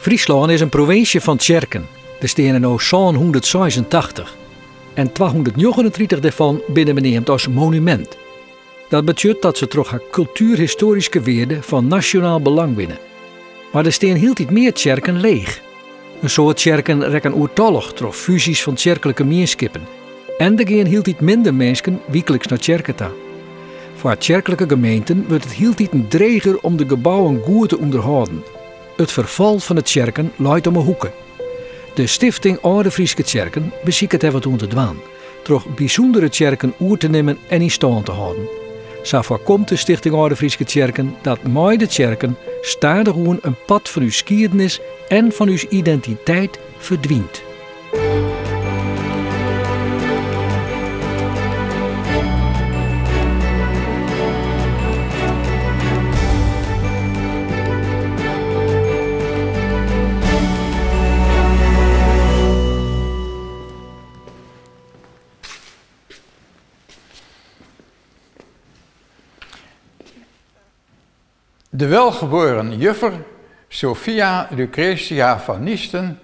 Fryslân is in provinsje fan tsjerken. Der steane no 786 en 239 dêrfan binne beneamd as monumint. Dat betsjut dat se troch har kultuerhistoaryske wearde fan nasjonaal belang binne. Mar der stean hieltyd mear tsjerken leech. In soad tsjerken rekken oertallich troch fúzjes fan tsjerklike mienskippen en der gean hieltyd minder minsken wykliks nei tsjerke ta. Foar tsjerklike gemeenten wurdt it hieltiten dreger om de gebouwen goed te ûnderhâlden. It ferfal fan de tsjerken leit om 'e hoeke. De Stifting Alde Fryske Tsjerken besiket dêr wat oan te dwaan, troch bysûndere tsjerken oer te nimmen en yn stân te hâlden. Sa foarkomt de Stichting Alde Fryske Tsjerken dat mei de tsjerken stadichoan in part fan ús skiednis en fan ús identiteit ferdwynt. De welgeboren juffer Sophia Lucretia van Niesten,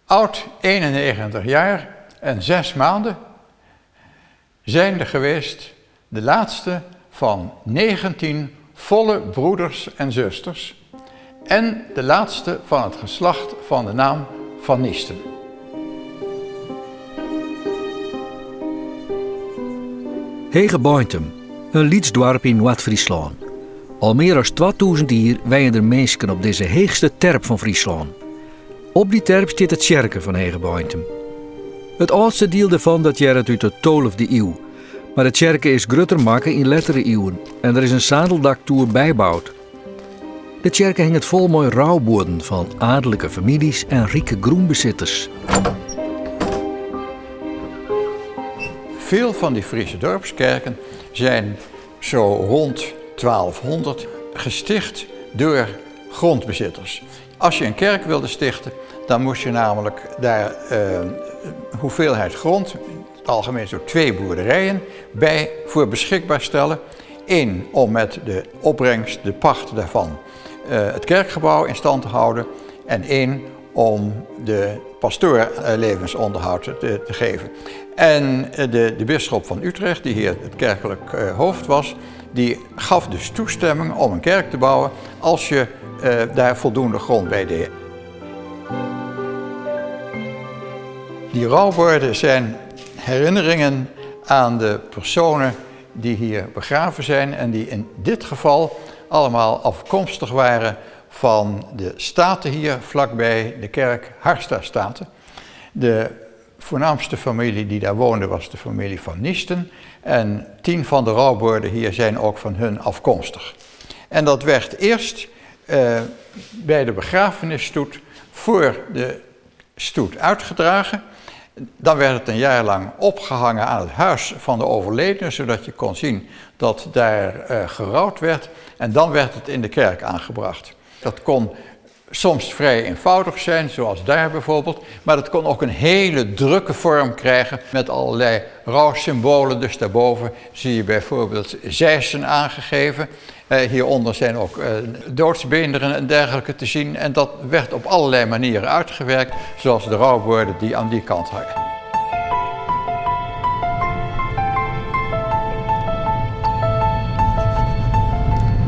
oud 91 jaar en 6 maanden, zijnde geweest de laatste van 19 volle broeders en zusters en de laatste van het geslacht van de naam Van Niesten. Hegebeintum, in lyts doarp yn Noard-Fryslân. Al mear as 2000 jier wenje der minsken op dizze heechste terp fan Fryslân. Op dy terp stiet de tsjerke fan Hegebeintum. It âldste diel dêrfan datearret út de tolfde iuw, mar de tsjerke is grutter makke yn lettere iuwen en der is in sadeldaktoer byboud. De tsjerke hinget fol mei roubuorden fan aadlike famyljes en rike grûnbesitters. Veel van die Friese dorpskerken zijn zo rond 1200 gesticht door grondbezitters. Als je een kerk wilde stichten, dan moest je namelijk daar uh, hoeveelheid grond, in het algemeen zo twee boerderijen, bij voor beschikbaar stellen. Eén om met de opbrengst, de pacht daarvan, uh, het kerkgebouw in stand te houden. En één om de pastoor eh, levensonderhoud te, te geven. En de, de bisschop van Utrecht, die hier het kerkelijk hoofd was, die gaf dus toestemming om een kerk te bouwen als je uh, daar voldoende grond bij deed. Die rouwborden zijn herinneringen aan de personen die hier begraven zijn en die in dit geval allemaal afkomstig waren van de staten hier vlakbij de kerk Harsta Staten. De voornaamste familie die daar woonde was de familie van Niesten. En tien van de rouwborden hier zijn ook van hun afkomstig. En dat werd eerst uh, bij de begrafenisstoet voor de stoet uitgedragen. Dan werd het een jaar lang opgehangen aan het huis van de overledene, zodat je kon zien dat daar uh, gerouwd werd. En dan werd het in de kerk aangebracht. Dat kon soms vrij eenvoudig zijn, zoals daar bijvoorbeeld. Maar dat kon ook een hele drukke vorm krijgen met allerlei rouwsymbolen. Dus daarboven zie je bijvoorbeeld zeisen aangegeven. Eh, hieronder zijn ook eh, doodsbeenderen en dergelijke te zien. En dat werd op allerlei manieren uitgewerkt, zoals de rouwborden die aan die kant hangen.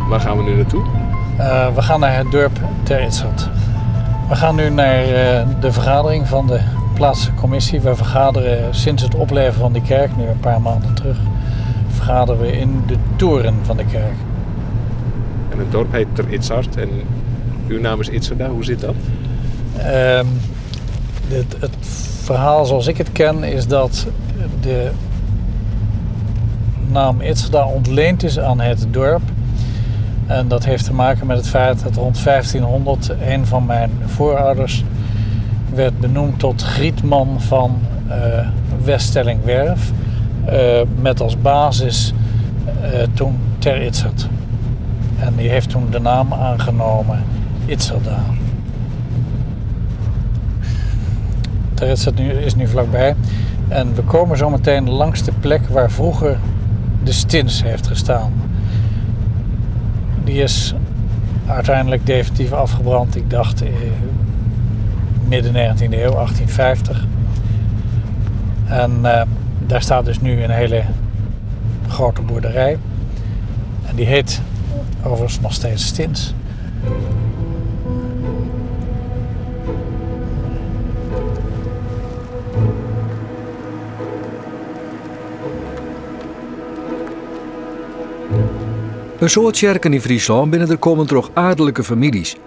Waar gaan we nu naartoe? Uh, we gaan naar het dorp Ter Itzert. We gaan nu naar uh, de vergadering van de plaatselijke commissie. We vergaderen sinds het opleveren van die kerk, nu een paar maanden terug, vergaderen we in de toren van de kerk. En het dorp heet Ter Itzhart en uw naam is Itzerda. Hoe zit dat? Um, het, het verhaal zoals ik het ken is dat de naam Itzerda ontleend is aan het dorp. En dat heeft te maken met het feit dat rond 1500 een van mijn voorouders werd benoemd tot grietman van uh, Weststellingwerf. Uh, met als basis uh, toen Ter Itzert. En die heeft toen de naam aangenomen Itzerda. Ter Itzert nu, is nu vlakbij. En we komen zo meteen langs de plek waar vroeger de stins heeft gestaan. Die is uiteindelijk definitief afgebrand. Ik dacht midden 19e eeuw, 1850. En uh, daar staat dus nu een hele grote boerderij. En die heet overigens nog steeds Stins. In soad tsjerken yn Fryslân binne der kommen troch adelike famyljes.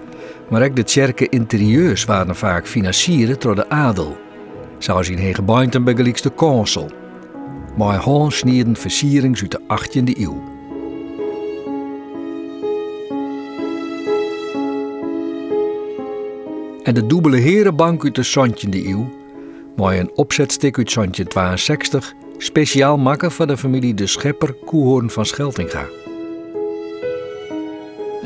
Mar ek de tsjerke-ynterieurs waarden faak finansiere troch de adel. Sa as yn Hegebeintum bygelyks de kânsel. Mei hânsnieden fersierings út de achttjinde iuw. En de dûbele hearebank út de santjinde iuw, mei in opsetstik út 1762, spesjaal makke foar de famylje De Schepper Coehoorn van Scheltinga.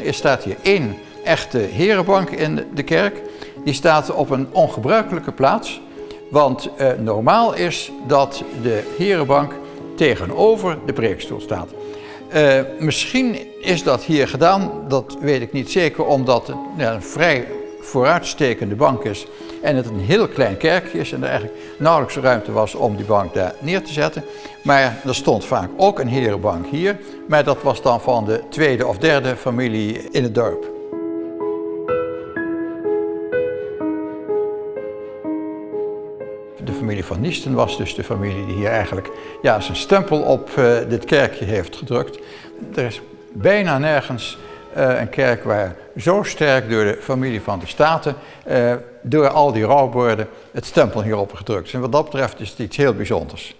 Er staat hier één echte herenbank in de kerk. Die staat op een ongebruikelijke plaats. Want eh, normaal is dat de herenbank tegenover de preekstoel staat. Uh, misschien is dat hier gedaan, dat weet ik niet zeker, omdat het ja, een vrij vooruitstekende bank is en het een heel klein kerkje is en er eigenlijk nauwelijks ruimte was om die bank daar neer te zetten. Maar er stond vaak ook een herenbank hier, maar dat was dan van de tweede of derde familie in het dorp. De familie van Niesten was dus de familie die hier eigenlijk ja, zijn stempel op uh, dit kerkje heeft gedrukt. Er is bijna nergens uh, een kerk waar zo sterk door de familie van de Staten, uh, door al die rouwborden, het stempel hierop gedrukt is. En wat dat betreft is het iets heel bijzonders.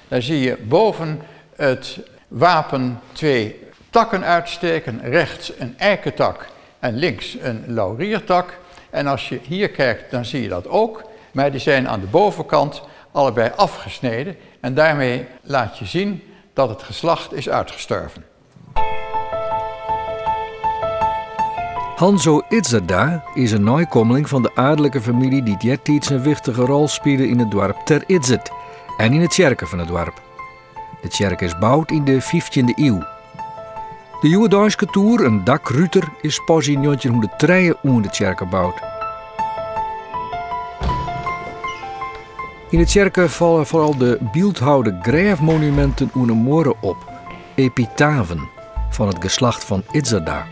Daar zie je boven het wapen twee takken uitsteken. Rechts een eikentak en links een lauriertak. En als je hier kijkt, dan zie je dat ook. Maar die zijn aan de bovenkant allebei afgesneden. En daarmee laat je zien dat het geslacht is uitgestorven. Hanzo Idzerda is in neikommeling fan de adelike famylje dy't eartiids in wichtige rol spile yn it doarp Ter Idzerd en yn 'e tsjerke fan it doarp. De tsjerke is boud yn de fyftjinde iuw. De hjoeddeiske toer, in dakruter, is pas yn njoggentjinhûnderttrije oan de tsjerke boud. Yn de tsjerke falle foaral de byldhoude grêfmonuminten oan 'e muorre op, epitafen fan it geslacht fan Idzerda.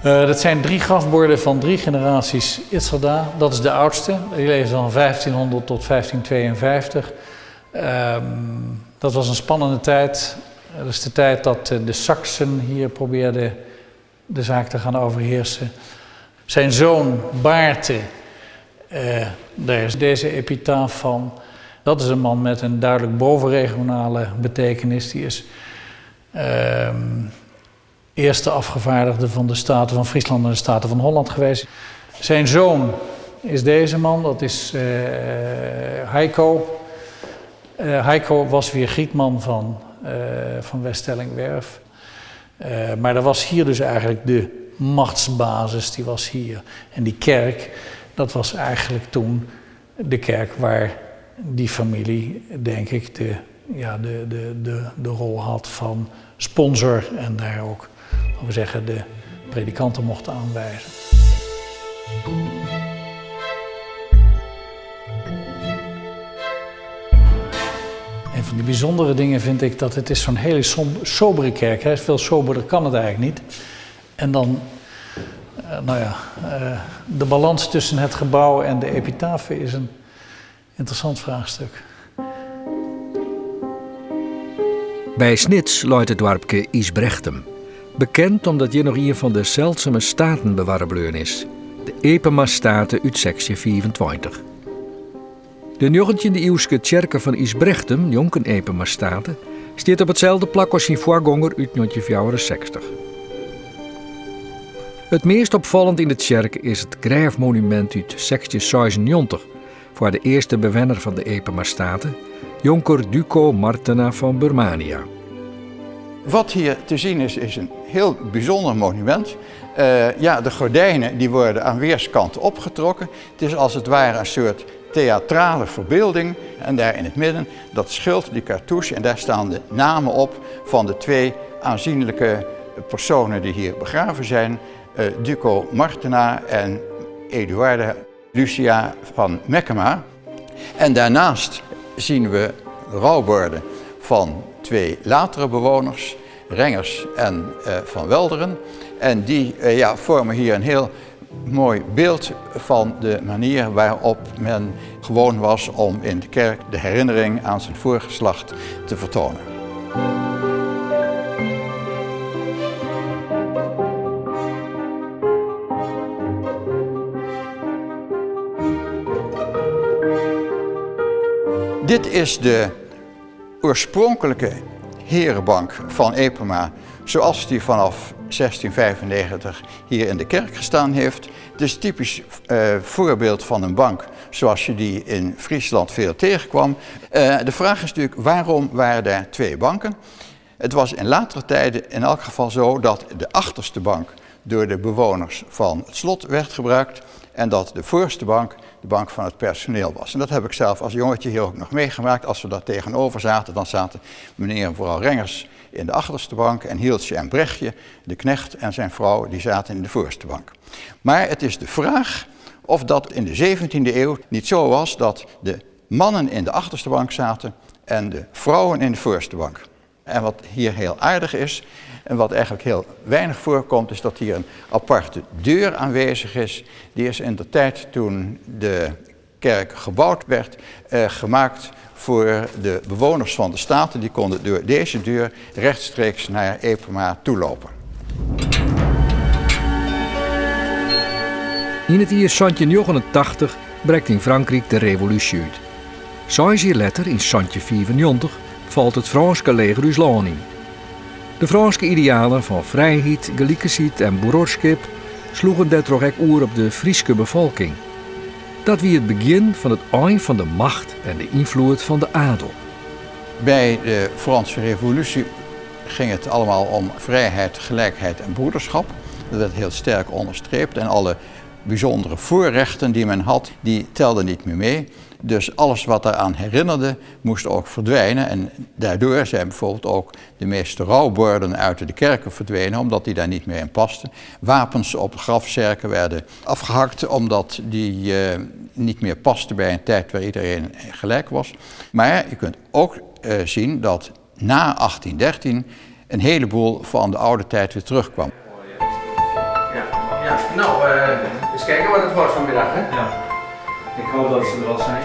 Dat zijn drie grafborden van drie generaties Idzerda. Dat is de oudste. Die leefde van 1500 tot 1552. Um, dat was een spannende tijd. Dat is de tijd dat de Saksen hier probeerden de zaak te gaan overheersen. Zijn zoon Baarte, uh, daar is deze epitaaf van. Dat is een man met een duidelijk bovenregionale betekenis. Die is uh, eerste afgevaardigde van de Staten van Friesland en de Staten van Holland geweest. Zijn zoon is deze man, dat is uh, Heiko. Uh, Heiko was weer Grietman van, uh, van Weststellingwerf. Uh, maar dat was hier dus eigenlijk de machtsbasis, die was hier. En die kerk, dat was eigenlijk toen de kerk waar die familie, denk ik, de, ja, de, de, de, de rol had van sponsor en daar ook, laten we zeggen, de predikanten mochten aanwijzen. Een van de bijzondere dingen vind ik dat het is zo'n hele sobere kerk. Hè. Veel soberder kan het eigenlijk niet. En dan, uh, nou ja, uh, de balans tussen het gebouw en de epitafe is een interessant vraagstuk. By Snits leit it doarpke Ysbrechtum. Bekend omdat hjir noch ien fan de seldsume staten bewarre bleaun is, de Epema State út 1625. De njoggentjinde-iuwske tsjerke fan Ysbrechtum, njonken Epema State, stiet op itselde plak as syn foargonger út 1964. It meast opfallend yn de tsjerke is it grêfmonumint út 1696 foar de earste bewenner fan de Epema State, jonker Duco Martena fan Burmania. Wat hier te zien is, is een heel bijzonder monument. Uh, ja, de gordijnen die worden aan weerskanten opgetrokken. Het is als het ware een soort theatrale verbeelding. En daar in het midden dat schild, die cartouche, en daar staan de namen op van de twee aanzienlijke personen die hier begraven zijn. Uh, Duco Martena en Eduarda Lucia van Meckema. En daarnaast zien we rouwborden van twee latere bewoners, Rengers en eh, Van Welderen. En die eh, ja, vormen hier een heel mooi beeld van de manier waarop men gewoon was om in de kerk de herinnering aan zijn voorgeslacht te vertonen. Dit is de oorspronkelijke herenbank van Epema zoals die vanaf 1695 hier in de kerk gestaan heeft. Het is typisch eh, voorbeeld van een bank zoals je die in Friesland veel tegenkwam. Eh, de vraag is natuurlijk waarom waren er twee banken? Het was in latere tijden in elk geval zo dat de achterste bank door de bewoners van het slot werd gebruikt en dat de voorste bank de bank van het personeel was. En dat heb ik zelf als jongetje hier ook nog meegemaakt. Als we daar tegenover zaten, dan zaten meneer en mevrouw Rengers in de achterste bank en Hieltje en Brechtje, de knecht en zijn vrouw, die zaten in de voorste bank. Maar het is de vraag of dat in de 17e eeuw niet zo was dat de mannen in de achterste bank zaten en de vrouwen in de voorste bank. En wat hier heel aardig is, en wat eigenlijk heel weinig voorkomt, is dat hier een aparte deur aanwezig is. Die is in de tijd toen de kerk gebouwd werd, eh, gemaakt voor de bewoners van de staten. Die konden door deze deur rechtstreeks naar Epema toelopen. Yn it jier 1789 brekt yn Frankryk de revolúsje út. Seis jier letter, yn 1795, falt it Frânske leger ús lân yn. De Frânske idealen fan frijheid, gelikensheid en bruorskip sloegen dêrtroch ek oer op de Fryske befolking. Dat wie it begjin fan it ein fan de macht en de ynfloed fan de adel. Bij de Franse Revolutie ging het allemaal om vrijheid, gelijkheid en broederschap. Dat werd heel sterk onderstreept en alle bijzondere voorrechten die men had, die telden niet meer mee. Dus alles wat daaraan herinnerde, moest ook verdwijnen. En daardoor zijn bijvoorbeeld ook de meeste rouwborden uit de kerken verdwenen, omdat die daar niet meer in pasten. Wapens op grafzerken werden afgehakt, omdat die eh, niet meer pasten bij een tijd waar iedereen gelijk was. Maar je kunt ook eh, zien dat na 1813 een heleboel van de oude tijd weer terugkwam. Ja, ja. Nou, uh, eens kijken wat het wordt vanmiddag. Hè? Ja. Ik hoop dat ze er al zijn.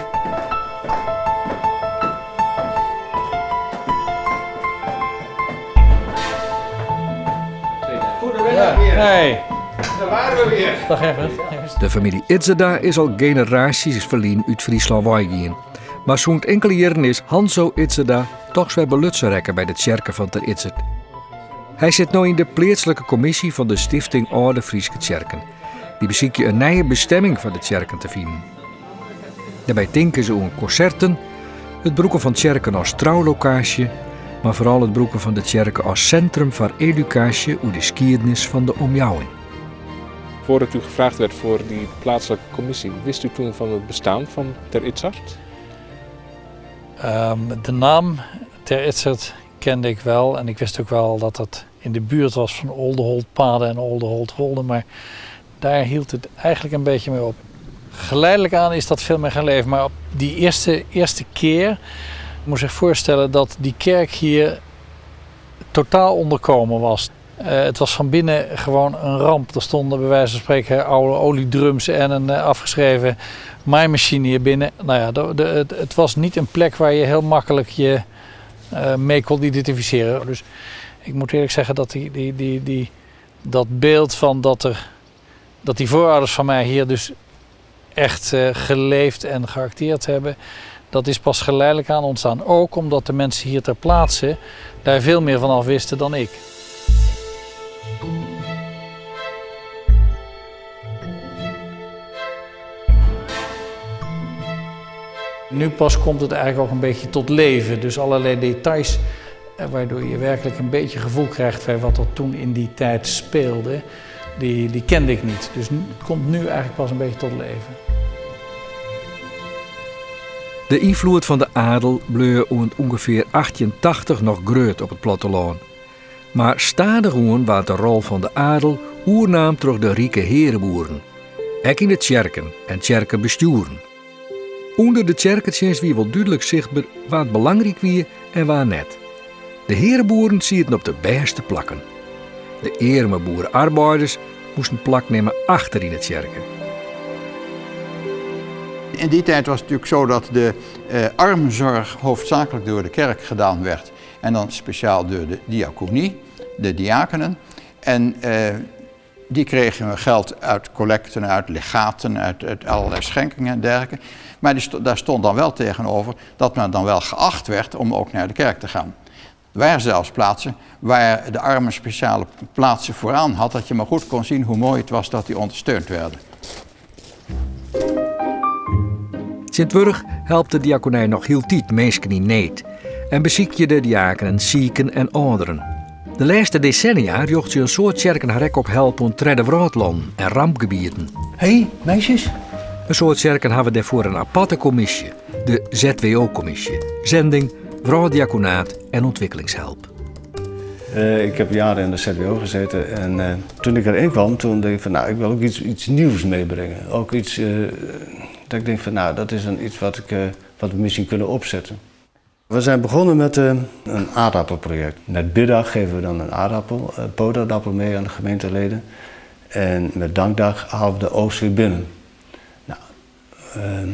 Goedemiddag weer. Hey. Daar waren we weer. Dag Herbert. De famylje Idzerda is al generaasjes ferlyn út Fryslân weigien. Mar sûnt inkele jierren is Hanso Idzerda dochs wer belutsen rekke by de tsjerke fan Ter Idzerd. Hy sit no yn de pleatslike kommisje fan de Stifting Alde Fryske Tsjerken. Dy besykje in nije bestemming foar de tsjerken te finen. Dêrby tinke se oan konserten, it brûken fan tsjerken as troulokaasje, mar foaral it brûken fan de tsjerke as sintrum foar edukaasje oer de skiednis fan de omjouwing. Voordat u gevraagd werd voor die plaatselijke commissie, wist u toen van het bestaan van Ter Idzerd? Um, de naam Ter Idzerd kende ik wel en ik wist ook wel dat het in de buurt was van Oldeholtpade en Oldeholtwolde, maar daar hield het eigenlijk een beetje mee op. Geleidelijk aan is dat veel meer gaan leven, maar op die eerste, eerste keer moet je zich voorstellen dat die kerk hier totaal onderkomen was. Uh, het was van binnen gewoon een ramp. Er stonden bij wijze van spreken oude oliedrums en een uh, afgeschreven maaimachine hier binnen. Nou ja, de, de, het, het, was niet een plek waar je heel makkelijk je uh, mee kon identificeren. Dus ik moet eerlijk zeggen dat die, die, die, die, dat beeld van dat, er, dat die voorouders van mij hier dus echt geleefd en geacteerd hebben, dat is pas geleidelijk aan ontstaan. Ook omdat de mensen hier ter plaatse daar veel meer van af wisten dan ik. Nu pas komt het eigenlijk ook een beetje tot leven. Dus allerlei details eh, waardoor je werkelijk een beetje gevoel krijgt bij wat er toen in die tijd speelde, die, die kende ik niet. Dus het komt nu eigenlijk pas een beetje tot leven. De ynfloed fan de adel bleau oant ûngefear 1880 noch grut op it plattelân. Mar stadichoan waard de rol fan de adel oernaam troch de rike heareboeren. Ek yn de tsjerken en tsjerkebestjoeren. Under de tsjerketsjinst wie wol dúdlik sichtber wa't belangryk wie en wa net. De heareboeren sieten op de bêste plakken. De earme boere-arbeiders moasten plak nimme achter yn de tsjerke. In die tijd was het natuurlijk zo dat de eh, armenzorg hoofdzakelijk door de kerk gedaan werd. En dan speciaal door de diaconie, de diakenen. En eh, die kregen geld uit collecten, uit legaten, uit, uit allerlei schenkingen en dergelijke. Maar die daar stond dan wel tegenover dat men dan wel geacht werd om ook naar de kerk te gaan. Er waren zelfs plaatsen waar de armen speciale plaatsen vooraan had, dat je maar goed kon zien hoe mooi het was dat die ondersteund werden. Tsjintwurdich helpt de diakonij noch hieltyd minsken yn need en besykje de diakenen siken en âlderen. De lêste desennia rjochtsje in soad tsjerken har ek op help oan tredde wrâldlannen en rampgebieten. Hé, meisjes. In soad tsjerken hawwe dêrfoar in aparte kommisje, de ZWO-kommisje, Zending, Wrâlddiakonaat en Ontwikkelingshelp. Eh, ik heb jaren in de ZWO gezeten en eh, toen ik erin kwam, toen dacht ik van nou, ik wil ook iets, iets nieuws meebrengen. Ook iets eh, dat ik denk van nou, dat is een, iets wat, ik, wat we misschien kunnen opzetten. We zijn begonnen met een aardappelproject. Met biddag geven we dan een aardappel, een pootaardappel mee aan de gemeenteleden. En met dankdag halen we de oogst weer binnen. Nou, ehm,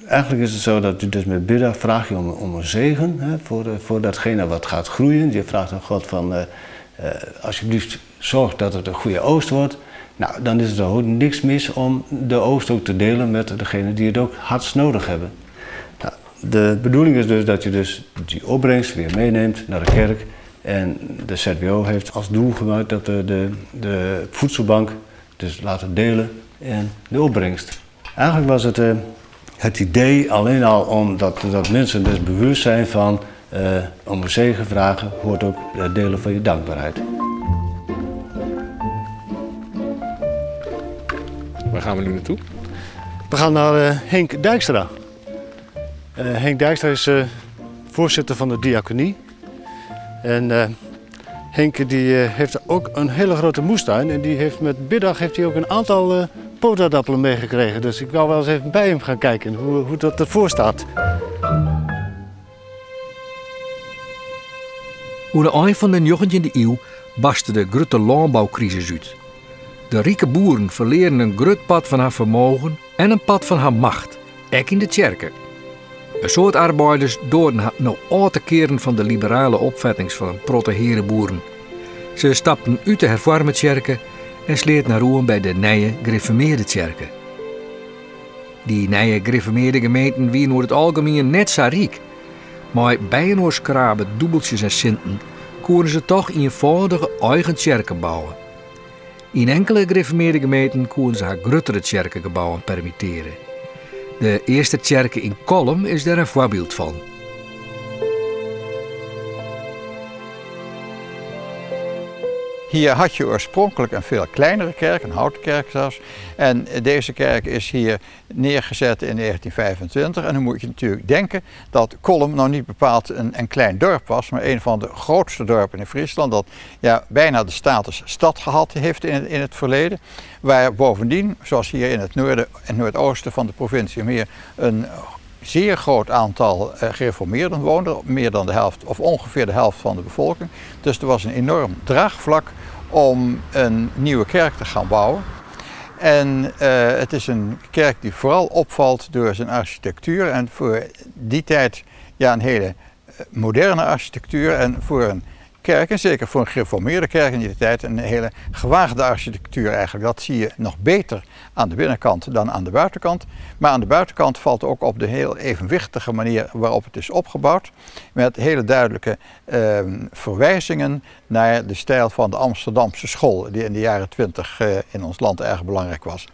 eigenlijk is het zo dat je dus met biddag vraag je om, om een zegen hè, voor, eh, voor datgene wat gaat groeien. Je vraagt aan God van uh, alsjeblieft zorg dat het een goede oogst wordt. Nou, dan is er ook niks mis om de oogst ook te delen met degene die het ook hardst nodig hebben. Nou, de bedoeling is dus dat je dus die opbrengst weer meeneemt naar de kerk. En de ZWO heeft als doel gemaakt dat de, de, de voedselbank dus laten delen en de opbrengst. Eigenlijk was het, uh, het idee alleen al omdat dat mensen dus bewust zijn van uh, om een zegen vragen hoort ook het delen van je dankbaarheid. Waar gaan we nu naartoe? We gaan naar uh, Henk Dijkstra. Henk Dijkstra is voorzitter van de diaconie. En Henk die, heeft ook een hele grote moestuin. En die heeft met biddag heeft hij ook een aantal pootaardappelen meegekregen. Dus ik wou wel eens even bij hem gaan kijken hoe, hoe dat ervoor staat. Oan de ein fan de njoggentjinde iuw barste de grutte lânboukrisis út. De rike boeren ferlearen in grut part fan har fermogen en in part fan har macht, ek yn de tsjerke. In soad arbeiders doarden har no ôf te kearen fan de liberale opfettings fan in protte heareboeren. Se stapten út de herfoarme tsjerke en sleaten har oan by de nije grifformearde tsjerke. Dy nije grifformearde gemeenten wienen oer it algemien net sa ryk. Mei byinoar skrabe dûbeltsjes en sinten koene se toch ienfâldige eigen tsjerken bouwe. Yn inkele grifformearde gemeenten koene se har gruttere tsjerkegebouwen permitteare. De Eastertsjerke yn Kollum is dêr in foarbyld fan. Hier had je oorspronkelijk een veel kleinere kerk, een houten kerk zelfs. En deze kerk is hier neergezet in 1925. En dan moet je natuurlijk denken dat Kollum nou niet bepaald een, een klein dorp was, maar een van de grootste dorpen in Friesland. Dat ja, bijna de status stad gehad heeft in, in het verleden. Waar bovendien, zoals hier in het noorden en noordoosten van de provincie meer, een zeer groot aantal eh, gereformeerden woonden. Meer dan de helft, of ongeveer de helft van de bevolking. Dus er was een enorm draagvlak om een nieuwe kerk te gaan bouwen. En uh, het is een kerk die vooral opvalt door zijn architectuur. En voor die tijd ja, een hele eh, moderne architectuur. En voor een kerk, en zeker voor een gereformeerde kerk in die tijd, een hele gewaagde architectuur eigenlijk. Dat zie je nog beter aan de binnenkant dan aan de buitenkant. Maar aan de buitenkant valt ook op de heel evenwichtige manier waarop het is opgebouwd. Met hele duidelijke eh, verwijzingen naar de stijl van de Amsterdamse school, die in de jaren 20 eh, in ons land erg belangrijk was.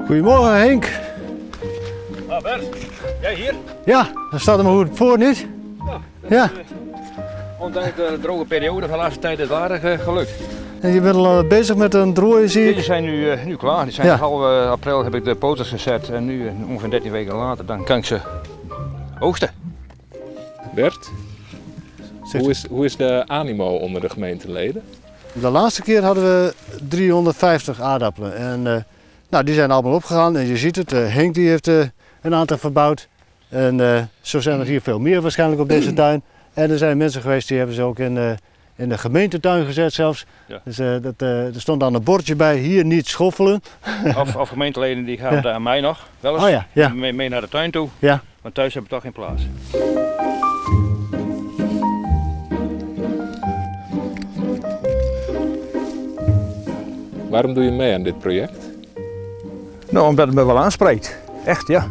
Goedemorgen Henk. Ah Bert, jij hier? Ja, daar staat er maar goed voor niet. Ja. Ja. Eh, ondanks de droge periode van de laatste tijd is het aardig eh, gelukt. En je bent al eh, bezig met een drooien zie ik. Deze zijn nu, nu klaar. Die zijn Ja. half april heb ik de poters gezet en nu ongeveer 13 weken later dan kan ik ze oogsten. Bert? Hoe is, hoe is de animo onder de gemeenteleden? De laatste keer hadden we 350 aardappelen. En uh, nou, die zijn allemaal opgegaan. En je ziet het, uh, Henk die heeft uh, een aantal verbouwd. En zo zijn er hier veel meer waarschijnlijk op deze tuin. En er zijn mensen geweest die hebben ze ook in, in de gemeentetuin gezet zelfs. Ja. Dus dat, er stond dan een bordje bij, hier niet schoffelen. Of, of gemeenteleden die gaan ja. aan mij nog wel eens oh, ja. Ja. Mee, mee naar de tuin toe. Ja. Want thuis hebben we toch geen plaats. Waarom doe je mee aan dit project? Nou, omdat het me wel aanspreekt. Echt, ja.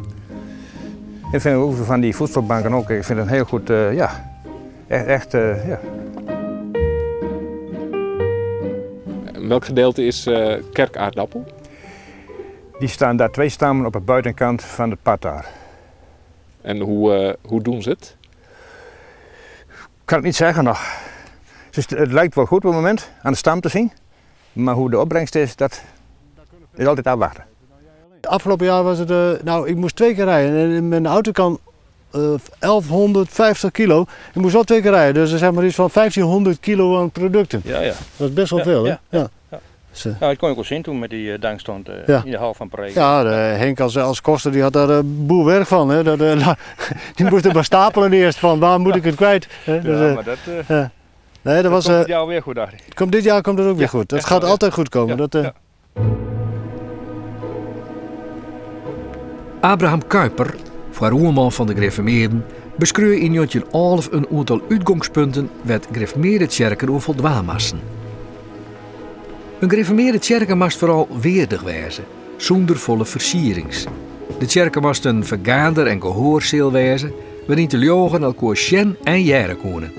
Ik vind ook van die voedselbanken ook, ik vind het heel goed, uh, ja. Echt, echt uh, ja. Welk gedeelte is uh, kerkaardappel? Die staan daar twee stammen op de buitenkant van het pad daar. En hoe, hoe doen ze het? Ik kan het niet zeggen nog. Dus het lijkt wel goed op het moment aan de stam te zien. Maar hoe de opbrengst is, dat is altijd afwachten. Afgelopen jaar was het, uh, nou ik moest twee keer rijden en mijn auto kan uh, 1150 kilo. Ik moest wel twee keer rijden, dus er zijn maar iets van 1500 kilo aan producten. Ja, ja. Dat is best wel ja, veel, hè? Ja, ja. ja. Dus, uh, nou, dat kon ik wel zien toen met die dankstond uh, ja. in de hal van Parijs. Ja, de, Henk als, als koster die had daar een boel werk van. Hè. Dat, die moest er maar stapelen eerst van, waar moet ik het kwijt? Hè? Dus, ja, maar dat, nee, dat, dat was, komt dit jaar weer goed, dacht ik. Komt, dit jaar komt het ook weer goed. Dat gaat wel, altijd goed komen. Ja, dat, Abraham Kuyper, vooroerman van de Gereformeerden, beschreef in 1911 een aantal uitgangspunten werd Gereformeerde kerken over voldaan moesten. Een gereformeerde kerk moest vooral weerdig wezen, zonder volle versierings. De kerk moest een vergaander en gehoorzeel wezen, waarin de jogen elkaar sjen en jaren konden.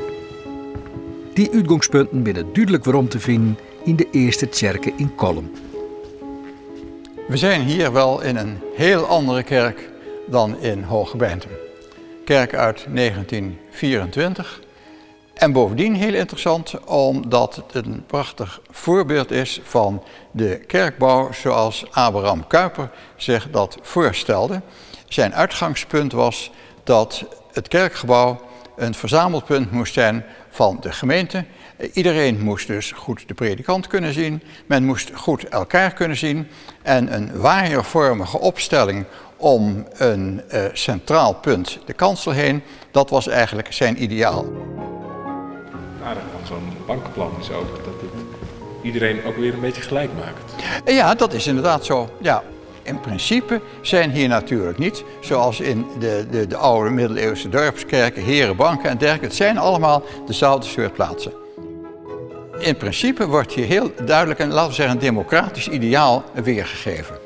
Die uitgangspunten binnen duidelijk waarom te vinden in de eerste kerken in Kolm. We zijn hier wel in een heel andere kerk dan in Hoogebeintum. Kerk uit 1924. En bovendien heel interessant omdat het een prachtig voorbeeld is van de kerkbouw zoals Abraham Kuyper zich dat voorstelde. Zijn uitgangspunt was dat het kerkgebouw een verzamelpunt moest zijn van de gemeente. Iedereen moest dus goed de predikant kunnen zien, men moest goed elkaar kunnen zien en een waaiervormige opstelling om een uh, centraal punt, de kansel heen, dat was eigenlijk zijn ideaal. Het aardige van zo'n bankenplan is ook dat het iedereen ook weer een beetje gelijk maakt. Ja, dat is inderdaad zo. Ja. In principe zijn hier natuurlijk niet, zoals in de, de, de oude middeleeuwse dorpskerken, herenbanken en dergelijke. Het zijn allemaal dezelfde soort plaatsen. In principe wordt hier heel duidelijk een, laten we zeggen, een democratisch ideaal weergegeven.